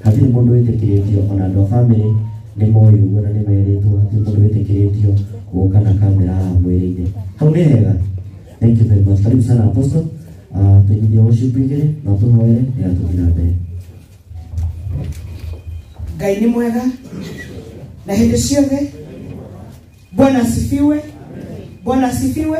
Hatirĩ mũndũ wĩtĩkĩrĩtio ona andũ a bamĩrĩ nĩ moĩ ũguo na nĩ merĩtwo hatirĩ mũndũ wĩtĩkĩrĩtio gũka na kamera haha mwĩrĩ-inĩ. Hau nĩ hega. Thank you very much. Karibu sana Apostle. Tunyithie worship igĩrĩ na tũhoere nĩgetha tũthiĩ na mbere. Ngai nĩ mwega na hĩndĩ ciothe. Bwana asifiwe. Bwana asifiwe.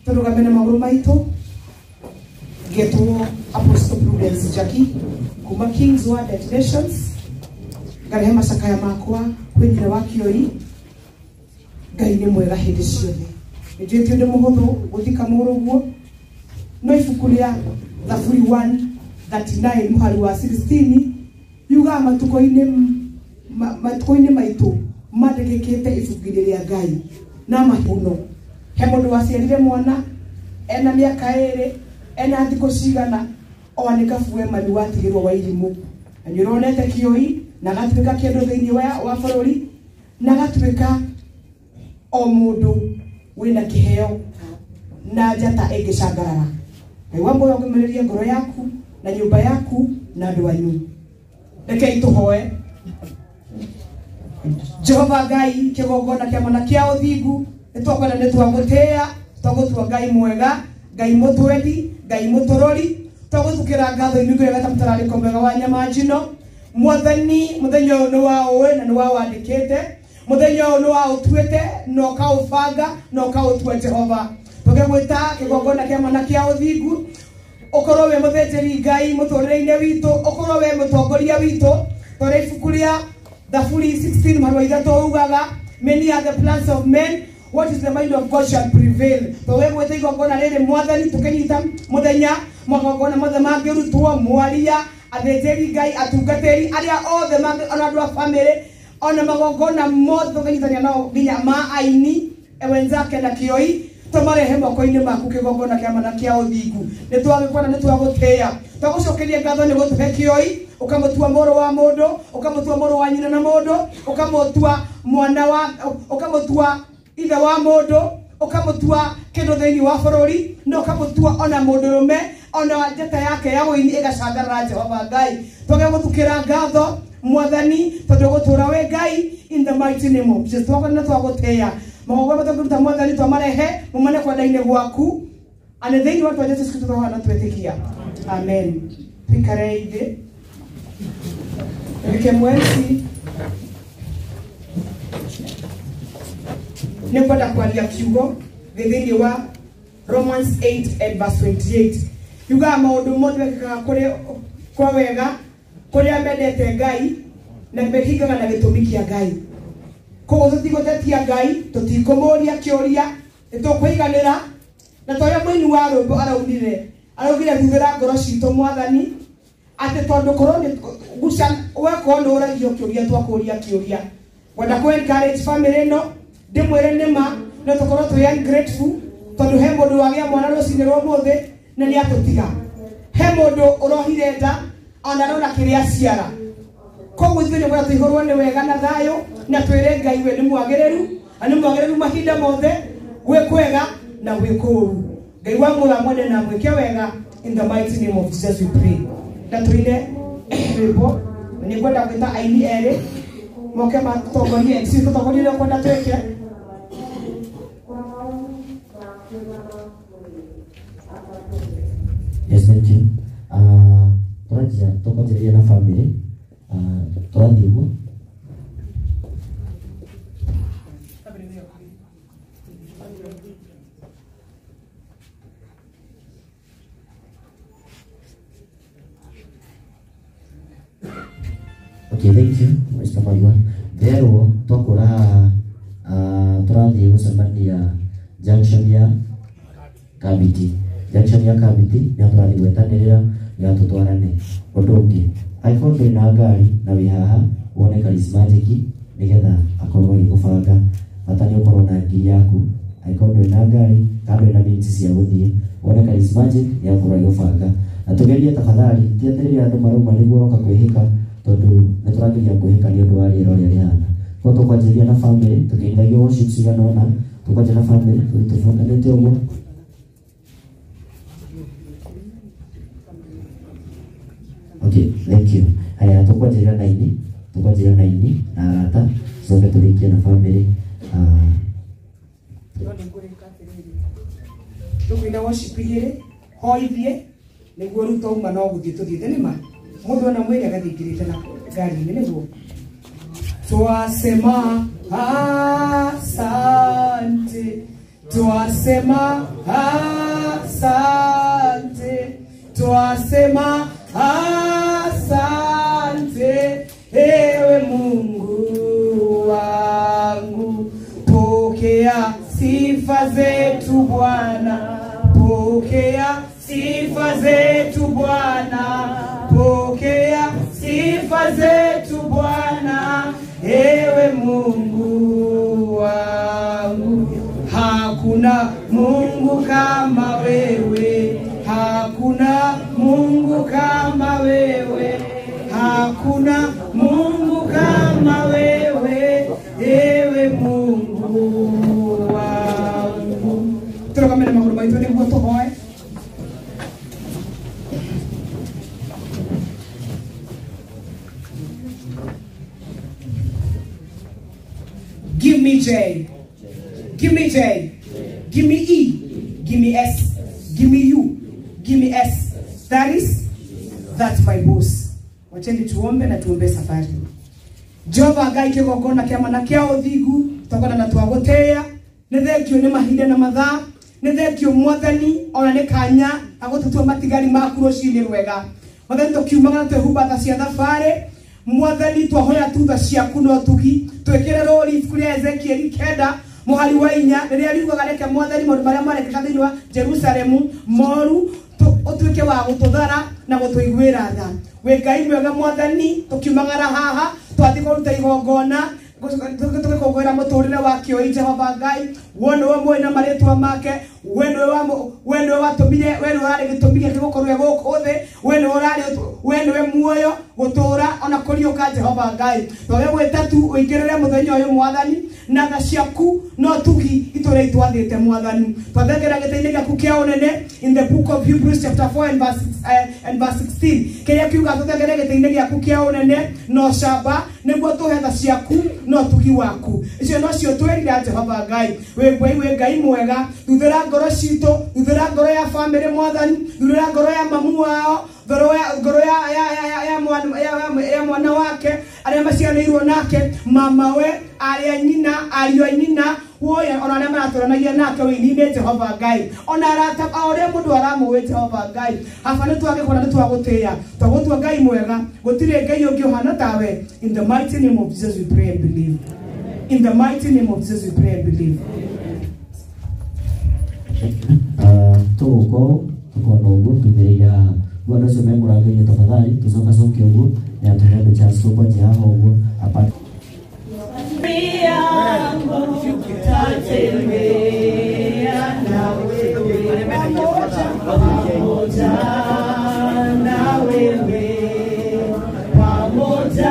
Tũrũgame na magũrũ maitũ. Ngetwo Apostle Prudence Jackie kuma King's Word at Nations. Ngarehe macakaya makwa kwĩ nyina wa Kĩoi. Ngai nĩ mwega hĩndĩ ciothe. Nĩnjũĩ ti ũndũ mũhũthũ gũthika mũrũguo, no ibuku rĩa Thaburi 139 mũhari wa 16 yugaga matukũ-inĩ maitũ mandĩkĩkĩte ibuku-inĩ rĩa Ngai na mahuno. He mũndũ waciarire mwana ena mĩaka ĩrĩ, ena thikũ cigana, o nĩ kabue mami watigĩrwo wa irimũ. Na nĩ ũronete Kĩoi na agatuĩka kĩndũ thĩinĩ wa bũrũri, na agatuĩka o mũndũ wĩna kĩheo na njata ĩngĩcangarara. Ngai wa muoyo ngũmĩrĩrie ngoro yaku na nyũmba yaku na andũ anyu. Rekei tũhoe. Jehova Ngai, kĩgongona kĩa mwana kĩa ũthingu, nĩtwakwenda, nĩtwagũtĩĩa, twagũtua Ngai mwega, Ngai mũtwendi, Ngai mũtũrori, twagũthukĩra ngatho inugĩre ta mũtararĩko mwega wa nyama njino. Mwathani, mũthenya ũyũ nĩ wa ũĩ na nĩ wa wandĩkĩte, mũthenya ũyũ nĩ wa ũtuĩte na ũkaũbanga na ũkaũtua Jehova. Tũgĩgwĩta kĩgongona kĩa mwana kĩa ũthingu, ũkorwo wĩ mũthĩnjĩri Ngai mũtũrĩre-inĩ witũ, ũkorwo wĩ mũtongoria witũ. Tondũ ibuku rĩa Thaburi 16 mũhari wa ithatũ ugaga, many are the plans of men, what is the mind of God shall prevail. Tũgĩgwĩta igongona rĩrĩ Mwathani, tũkĩnyita mũthenya magongona mothe mangĩrutwo, mwaria, athĩnjĩri Ngai, atungatĩri arĩa othe ona andũ a bamĩrĩ, ona magongona mothe tũkĩnyitania nao nginya ma aini wenzake na Kĩoi, tũmarehe moko-inĩ maku kĩgongona kĩa mana kĩa ũthingu. Nĩtwagĩkwenda, nĩtwagũtĩĩa, twagũcokeria ngatho nĩ gũtũhe Kĩoi, ũkamũtua mũrũ wa mũndũ, ũkamũtua mũrũ wa nyina na mũndũ, ũkamũtua mwana wa, ũkamũtua ithe wa mũndũ, ũkamũtua kĩndũ thĩinĩ wa bũrũri, na ũkamũtua ona mũndũrũme, ona njata yake ya ũini ĩgacangarara. Jehova Ngai, tũgĩgũthukĩra ngatho Mwathani, tondũ ũgũtũũra wĩ Ngai, in the mighty name of Jesus. Twakwenda, twagũtĩĩa, magongona matũngĩruta Mwathani twamarehe mumane kwenda-inĩ gwaku, na thĩinĩ wa rĩĩtwa Jesũ Kristo twahoya na twetĩkia, amen. Tũikare thĩ. Reke mweci nĩ kwenda kwaria kiugo gĩ thĩinĩ wa Romans 8 and verse 28. Yugaga maũndũ mothe mekĩkaga kũrĩ kwa wega kũrĩa mendete Ngai na mehingaga na gĩtũmi kĩa Ngai. Koguo tũtigũtetia Ngai, tũtikũmũria kĩũria, nĩtũkũiganĩra na torĩa mũini wa rwĩmbo araunire, araugire huhĩra ngoro citũ Mwathani, atĩ tondũ korwo nĩ guca wekorwo nĩ ũragio kĩũria, twakũria kĩũria. Ngwenda kũ encourage family ĩno, ndĩmwĩre nĩma no tũkorwo twĩ ungrateful, tondũ he mũndũ wagĩa mwana rũcinĩ rwa ũmũthĩ na nĩ atũtiga, he mũndũ ũrohire nda ona arona kĩrĩa aciara. Koguo ithuĩ nĩ kwenda tũihũrwo nĩ wega na thayũ, na twĩre Ngai we nĩ mwagĩrĩru, na nĩ mwagĩrĩru mahinda mothe, gwĩ kwega na gwĩ kũũru. Ngai wa muoyo amwende na amwĩke wega, in the mighty name of Jesus we pray. Na tũine rwĩmbo, na nĩ ngwenda gwĩta aini erĩ moke matũtongorie, MC tũtongorie ũrĩa ũkwenda twĩke. Yes, thank you. Tũranjia, tũkwanjĩrĩria na family. Tũrathiĩ ũguo. Okay, thank you, Mr. Marua. Therwo twakũra haha, tũrathiĩ gũcemania junction ya Kabiti. Junction ya Kabiti nĩho tũrathiĩ gwetanĩrĩra nĩgetha tũtwarane. Ũndũ ũngĩ, angĩkorwo ndũrĩ na ngari na wĩ haha, wone Charismatic nĩgetha akorwo agĩgũbanga. Bata nĩ ũkorwo na ngiri yaku. Angĩkorwo ndũrĩ na ngari kana ndũrĩ na means cia gũthiĩ, wone Charismatic nĩakorwo agĩgũbanga. Na tũgerie tafadhali, ti atĩ rĩrĩa andũ marauma nĩguo ũroka kwĩhĩka, tondũ nĩ tũrageria kwĩhĩka nĩ ũndũ wa rĩera ũrĩa rĩhana. Koguo tũkwanjĩrĩria na family, tũkĩindagia worship cigana ũna, tũkwanjia na family, tũthiĩ tũbuatanĩte ũguo. Okay, thank you. Haya tukwanjĩrĩra na ini, tukwanjĩrĩra na ini na arata, tucoke tũrĩkie na family. No nĩngũrĩka atĩrĩrĩ, tũkũina worship igĩrĩ hoithie nĩguo rĩu twauma no gũthiĩ tũthiĩte nĩma mũndũ ona mwĩrĩ agathiĩ ingĩrĩte na ngari-inĩ nĩguo twasema asante, twasema asante, twasema asante, ewe Mungu wangu, pokea sifa zetu Bwana, pokea sifa zetu Bwana, pokea sifa zetu Bwana, ewe Mungu wangu. Hakuna Mungu kama wewe, hakuna Mungu kama wewe, hakuna Mungu kama wewe, ewe Mungu wangu. Turokamene magũrũ maitũ nĩguo tũhoe. Give me J. Give me J. Give me E. Give me S. Give me U. Give me S. That is, that's my boss. Wacheni tuombe na tuombe safari. Jehova Ngai kĩgongona kĩa mana kĩa ũthingu tokona na twagũtĩĩa nĩ thengio nĩ mahinda na mathaa nĩ thengio Mwathani ona nĩ kanya agũtũtua matigari maku rũcinĩ rwega. Mwathani tũkiumaga na twĩhumba tha cia thabarĩ Mwathani twahoya tu tha ciaku na ũtugi twĩkĩre rũri ibuku rĩa Ezekieli 9 mũhari wa 4 rĩrĩa riugaga reke Mwathani maũndũ marĩa marekĩka thĩinĩ wa Jerusalemu moru ũtuĩke wa gũtũthara na gũtũiguĩra tha. Wĩ Ngai mwega Mwathani tũkiumagara haha twathiĩ kũruta igongona tũgĩkũngũĩra mũtũrĩre wa kĩoi Jehova Ngai we nĩwe mũĩ na marĩtwa make we nĩwe watũmire we nĩwe ũrarĩ gĩtũmi gĩake gũkorwo gũkũ thĩ we nĩwe ũrarĩ we nĩwe muoyo gũtũra ona kũriũka Jehova Ngai twage gwĩta tu ũingĩrĩre mũthenya ũyũ Mwathani na tha ciaku no tugi itũrĩa itwathĩte Mwathani twathengera gĩtĩ-inĩ gĩaku kĩa ũnene in the book of Hebrews chapter 4 and verse 16 kĩrĩa kiuga tũthengere gĩtĩ-inĩ gĩaku kĩa ũnene no camba nĩguo tũhe tha ciaku no tugi waku icio nocio twĩrira Jehova Ngai wĩ Ngai wĩ Ngai mwega thuthĩra ngoro citũ thuthĩra ngoro ya family Mwathani thuthĩra ngoro ya mamu wao ngoro ya mwana wake arĩa maciarĩirwo nake mamawe arĩa nyina ariũ a nyina woya ona arĩa maratũranagia nake wĩini-inĩ Jehova Ngai ona arata o ũrĩa mũndũ aramũĩ Jehova Ngai haba nĩ twagĩkona nĩ twagũtĩĩa twagũtua Ngai mwega gũtirĩ Ngai ũngĩ ũhana tawe. In the mighty name of Jesus we pray and believe. In the mighty name of Jesus we pray and believe. Tũgũkorwo tũkona ũguo tumĩrĩire haha ũguo andũ acio me mũrango-inĩ tafadhali tũcokacoke ũguo na tũhe andũ chance tũkwanjia haha ũguo apart. Pamoja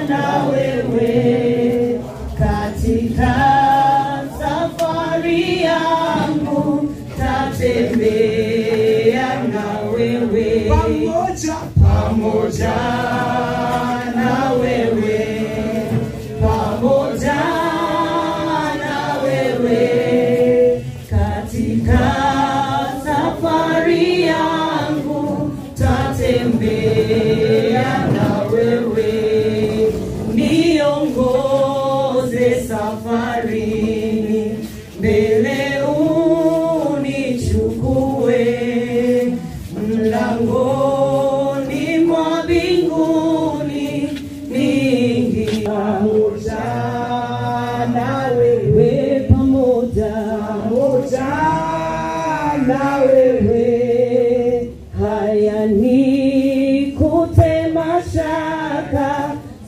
na wewe katika safari yangu tatembea na wewe pamoja pamoja na wewe pamoja na wewe katika safari yangu tatembea na wewe niongoze safarini mbele unichukue mlangoni mwa mbinguni niingie pamoja na wewe pamoja pamoja na wewe haya ni kutema shaka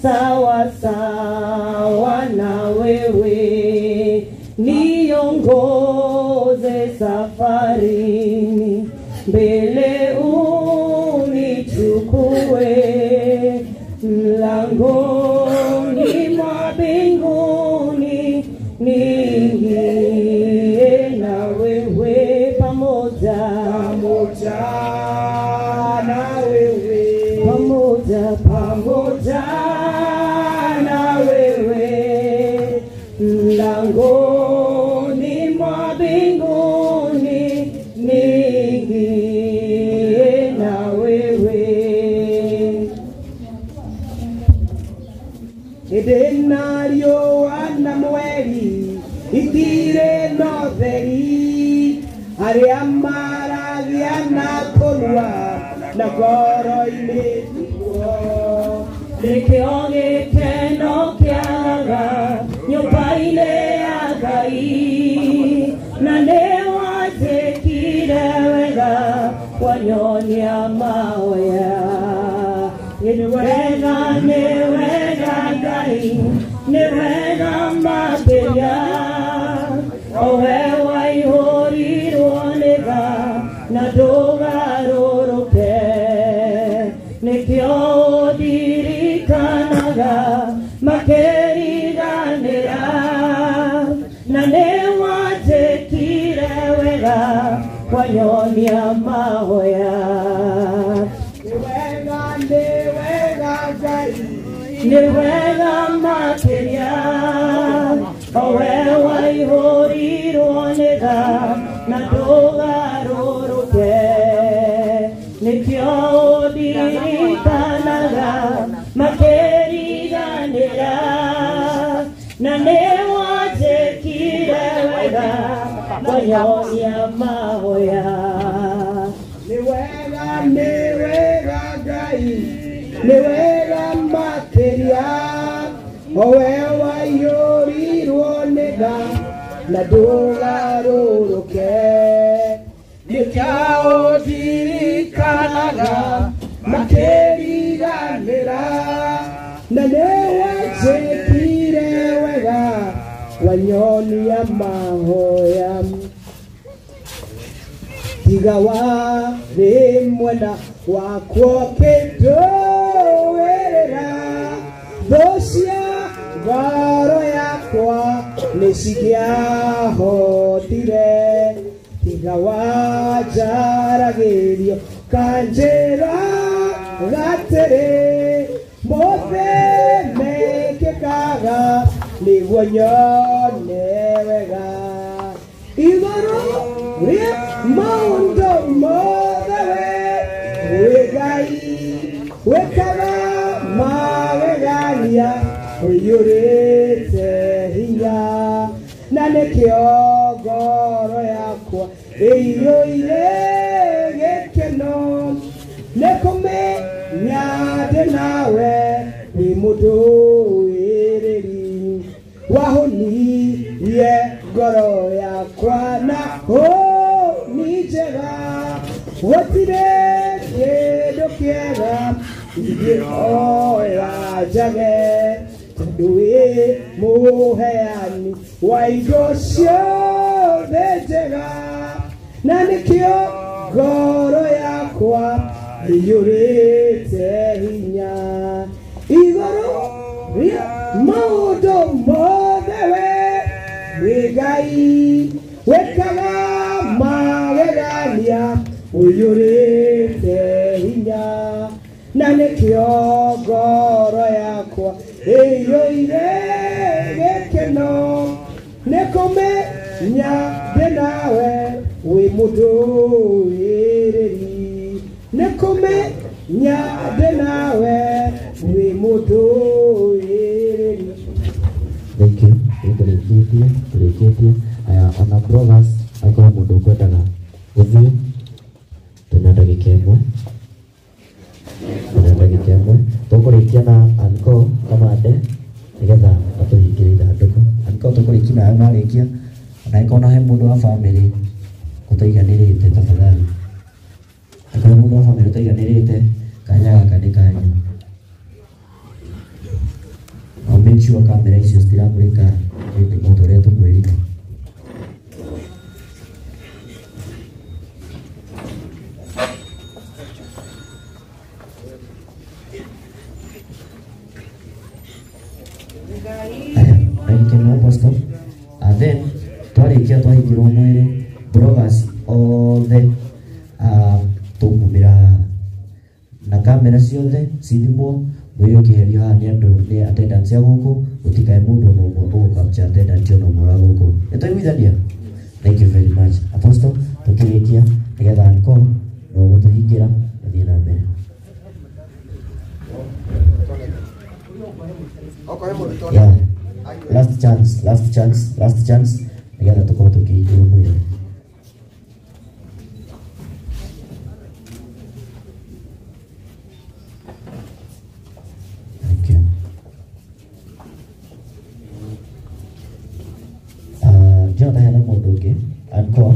sawa sawa na wewe niongoze safarini mbele unichukue mlangoni mwa mbinguni niingie na wewe pamoja pamoja na wewe pamoja Pamoja na wewe mlangoni mwa mbinguni niingie na wewe. Hĩndĩ na riũa na mweri itirĩ na ũtheri, arĩa maragia na kũrua na ngoro-inĩ tiguo. Nĩkĩo gĩkeno kĩagaga nyũmba-inĩ ya Ngai, na nĩwanjĩkire wega wanyonia mahoya. Nĩ wega, nĩ wega Ngai, nĩ wega makĩria, o we waihũrirwo nĩ tha na ndũgarũrũke. Nĩkĩo ũndirikanaga makĩriganĩra, na nĩwanjĩkire wega wanyonia mahoya. Nĩ wega, nĩ wega Ngai, Nĩ wega makĩria, o we waihũrirwo nĩ tha na ndũgarũrũke. Nĩkĩo ũndirikanaga makĩriganĩra, na nĩwanjĩkire wega wanyonia mahoya. Nĩ wega, nĩ wega Ngai, nĩ wega makĩria, o we waiyũrirwo nĩ tha na ndũgarũrũke. Nĩkĩo ũndirikanaga makĩriganĩra, na nĩwanjĩkire wega wanyonia mahoya. Tiga warĩ mwena wakwa ũkĩndũĩrĩra, thũ cia ngoro yakwa nĩcingĩahotire. Tiga wanjaragĩrio kanjĩra atĩrĩ, mothe mekĩkaga nĩguo nyone wega. Igũrũ rĩa maũndũ mothe we wĩ Ngai, wĩkaga magegania ũiyũrĩte hinya, na nĩkĩo ngoro yakwa ĩiyũire gĩkeno. Nĩkũmenya ndĩ nawe wĩ mũndũĩrĩri, wahũnirie ngoro yakwa na hũni njega. Gũtirĩ kĩndũ kĩega ingĩhoya njage, tondũ wĩ mũheani wa indo ciothe njega, na nĩkĩo ngoro yakwa ĩiyũrĩte hinya. Igũrũ rĩa maũndũ mothe we wĩ Ngai, wĩkaga magegania ũiyũrĩte hinya, na nĩkĩo ngoro yakwa ĩiyũire gĩkeno. Nĩkũmenya ndĩ nawe wĩ mũndũĩrĩri, nĩkũmenya ndĩ nawe wĩ mũndũĩrĩri. Thank you. Nĩtũrĩkĩtie, tũrĩkĩtie. Aya, ona bloggers, angĩkorwo mũndũ ũkwendaga gũthiĩ, twĩna ndagĩka ĩmwe. Twĩna ndagĩka ĩmwe. Tũkũrĩkia na Anko Kamande nĩgetha atũhingĩre ithandũkũ. Anko tũkũrĩkia nawe marĩkia, ona angĩkorwo na he mũndũ wa bamĩrĩ ũtaiganĩrĩte tafadhali. Angĩkorwo mũndũ wa bamĩrĩ ũtaiganĩrĩte, kanya gaka nĩ kanyu. Na make sure kamera icio citiramũrĩka o ta ũrĩa tũkwĩrire. Aya, ndagĩka ĩmwe Apostle. And then twarĩkia twahingĩrwo mwĩrĩ, bloggers othe tũkumĩra haha na kamera ciothe cithimwo mwĩrĩ ũkĩherio haha nĩ andũ nĩ attendants a gũkũ gũtikae mũndũ ona ũmwe ũgũkapcha attendant ona ũmwe wa gũkũ. Nĩtwaiguithania? Thank you very much. Apostle, tũkĩrĩkia nĩgetha anko no ũgũtũhingĩra gũthiĩ na mbere. Yeah. Last chance, last chance, last chance nĩgetha tũkorwo tũkĩhingĩrwo mwĩrĩ. Thank you. Jonathan hena mũndũ ũngĩ anko